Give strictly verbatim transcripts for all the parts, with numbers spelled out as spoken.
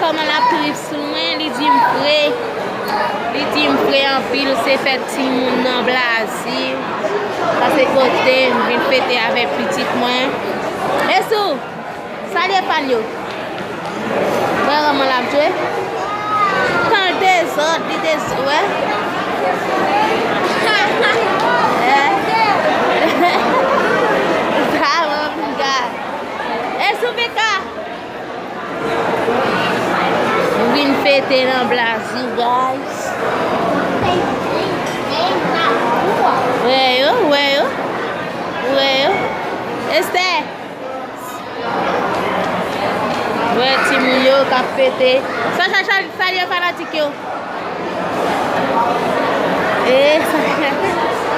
Kòman l ap trip sou mwen, li di m fre. Li di m fre anpil, se fèt timoun nan Blazi. Pase kote m vin fete avèk pitit mwen. Esou, salye fan yo. Wè kòman l ap jwe. Tan l dezòd, li dezòd, wè. Wè. Sa bon, piga. Esou, Beka. Nou vin fete nan Blazi, guys. Wè yo, wè yo, wè yo. Esther. Wè timoun yo k ap fete. Sa, sa, sa, salye fanatik yo. Eh,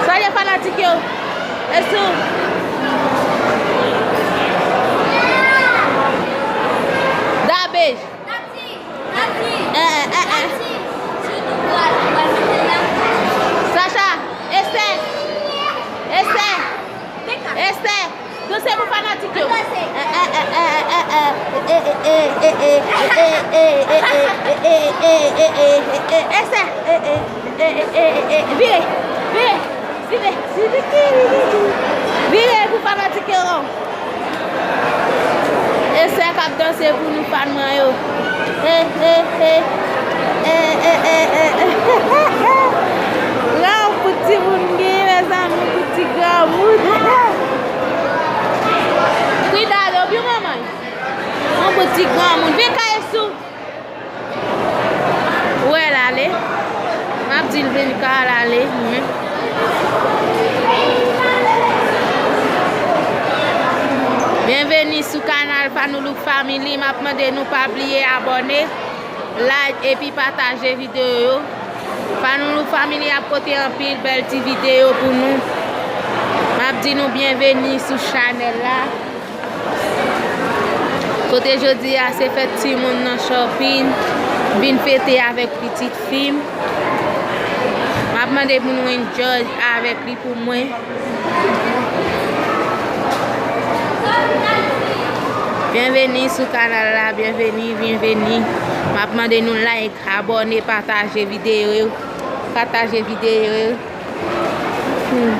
salye fanatik yo. Esou. Dabej. Eh, eh, eh, eh. Sacha, Esther. Esther. Esther. Danse pou fanatik yo. Esther. Vire. Vire. Vire. Vire pou fanatik yo. Esther k ap danse pou nou fan mwen yo. He, he, he. Granmoun pou timoun gen, mezanmi, pou ti granmoun. Cuidado, viu, mamãe? Yon pou ti granmoun. Vin kay Esou. Ou wè l ale. M ap di l vin ka l ale, men. Byenveni sou kanal Fanoulouk Family. M ap mande nou pa bliye abòne, like epi pataje videyo yo. Fanoulouk Family ap pote anpil bèl ti videyo pou nou. M ap di nou byenveni sou chanèl la. Kote jodi a se fèt timoun nan Chòpin, vin fete avèk pitit fi m. M ap mande pou nou enjoy avèk li pou mwen. Byenveni sou kanal la, byenveni, byenveni. M ap mande nou like, abòne, pataje videyo yo. Pataje videyo yo. Hmm.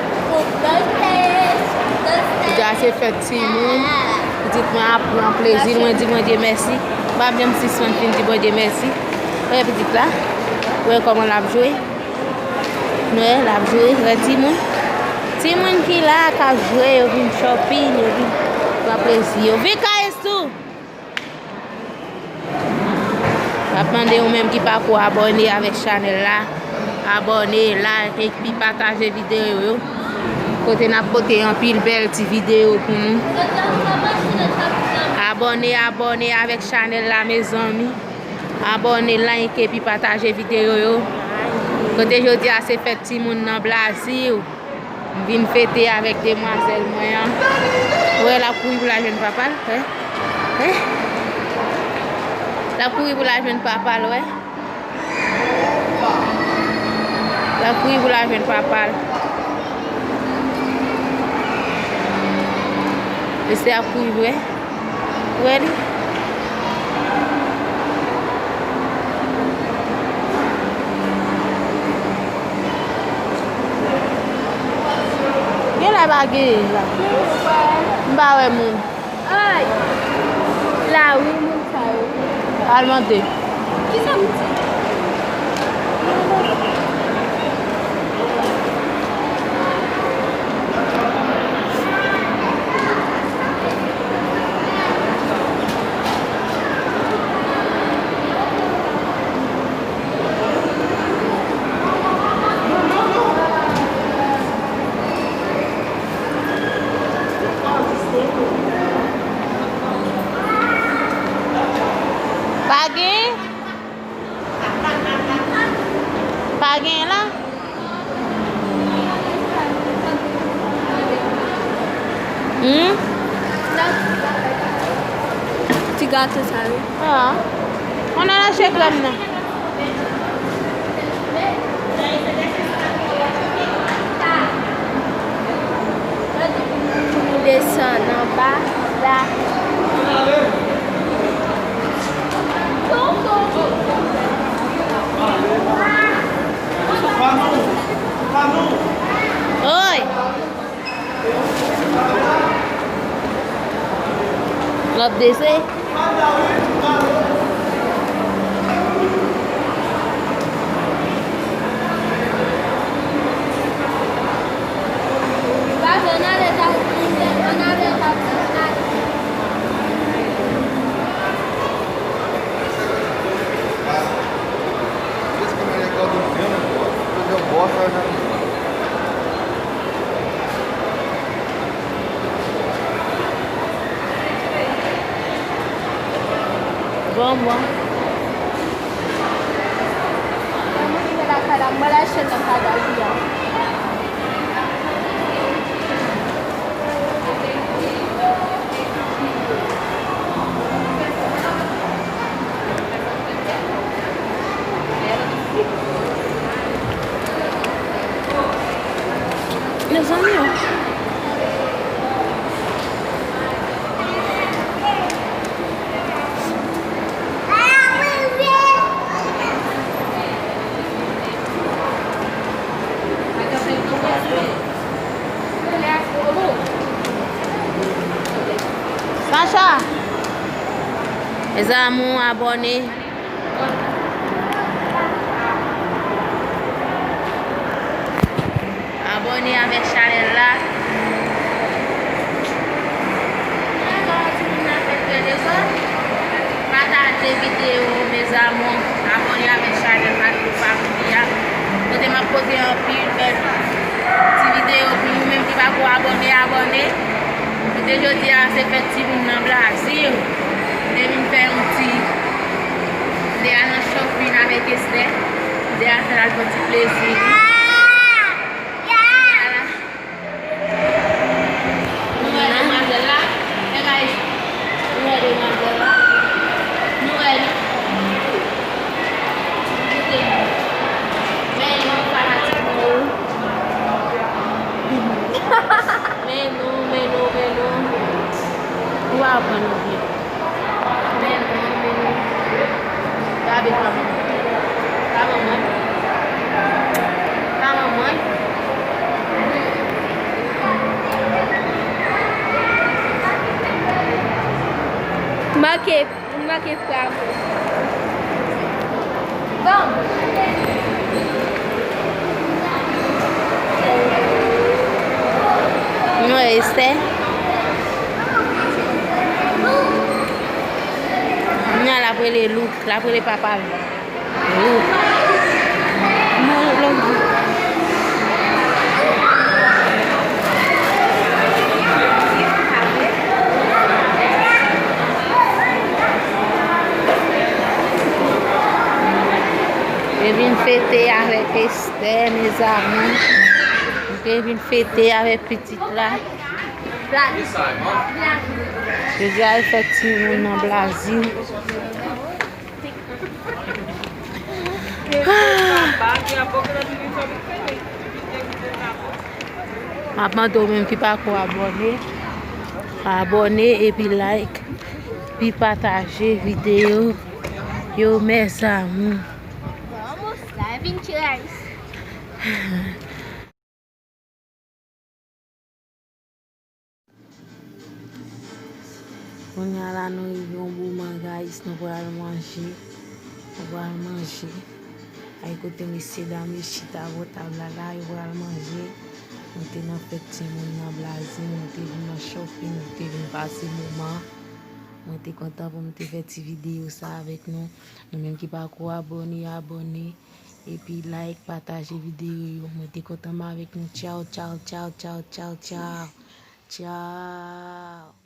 Jodi se fèt timoun. Pitit mwen ap pran plezi l. Mwen di Bondye mèsi. M pa janm sispann fin di Bondye mèsi. Wè pitit la. Wè kòman l ap jwe. Wè l ap jwe. Wè timoun. Timoun ki la k ap jwe, yo vin chòpin, yo vin pran plezi yo. Vin kay Esou. M ap mande ou menm ki pako abòne avèk chanèl la, abòne, like epi pataje videyo yo. Kote n ap pote anpil bèl ti videyo pou nou. Abòne, abòne avèk chanèl la, mezanmi. Abòne, like epi pataje videyo yo. Kote jodi a se fèt timoun nan Blazi. M vin fete avèk demwazèl mwen an. Ou wè l ap kouri pou l al jwenn papa l, wè. Wè. L ap kouri pou l al jwenn papa l, wè. L ap kouri pou l al jwenn papa l. Mesye ap kouri, wè. Wè li. Genlè pa genyen la. M pa wè moun. Ay! La wi, moun sa yo. Al mande. Kisa m di? Pa gen? Pa gen la? Hmm? Ti gato sa yo. Ah. Mwen nan lache krèm nan. Pou nou desann anba la. Ap dese. Bon, bon. Mwen rive lakay la, mwen al achte nan Kadal li a. Mezanmi, o. Sacha! Mes amours, abòne. Abòne avèk chanèl la. Mwen wè timoun nan fè trè dezòd. Pataje videyo, mes amours. Abòne avèk chanèl Matko Family a. Kote m ap pote anpil bèl ti videyo pou nou menm ki pako abòne, abòne. Kote jodi a se fèt timoun nan Brazil. M te vin fè yon ti, m te al nan shopping avèk Esther. M te al fè l al fè yon ti plezi li. Ala. Nou wè demwazèl la. Hey guys. Nou wè demwazèl la. Nou wè li. Koute li. Men yon fanatik mwen. Men nou, men nou, men nou. Ou pa konprann nou byen. Men nou, men nou. Gade pa mwen. Pa manman. Pa manman. Manke. Manke frape. Bon. Nou wè Esther. Kounye a l ap rele Luke, l ap rele papa l. Luke. Te vin fete avèk Esther, mezanmi. Te vin fete avèk pitit la. Jodi a, e fèt timoun nan Brazil. M ap mande w menm ki pako abòne, abòne epi like, epi pataje videyo yo, mes amours. We're almost live in Chile. Kounye a la, nou rive yon moman, guys, nou pral manje. Nou pral manje. Ay, kote mesye dam yo chita bò tab la, la, yo pral manje. Nou te nan fèt timoun nan Brazil, nou te vin nan shopping, nou te vin pase moman. Mwen te kontan pou m te fè ti videyo sa avèk nou. Nou menm ki pako abòne, abòne. Epi like, pataje videyo yo. Mwen te kontan m avèk nou. Tchaw, tchaw, tchaw, tchaw, tchaw, tchaw. Tchaw.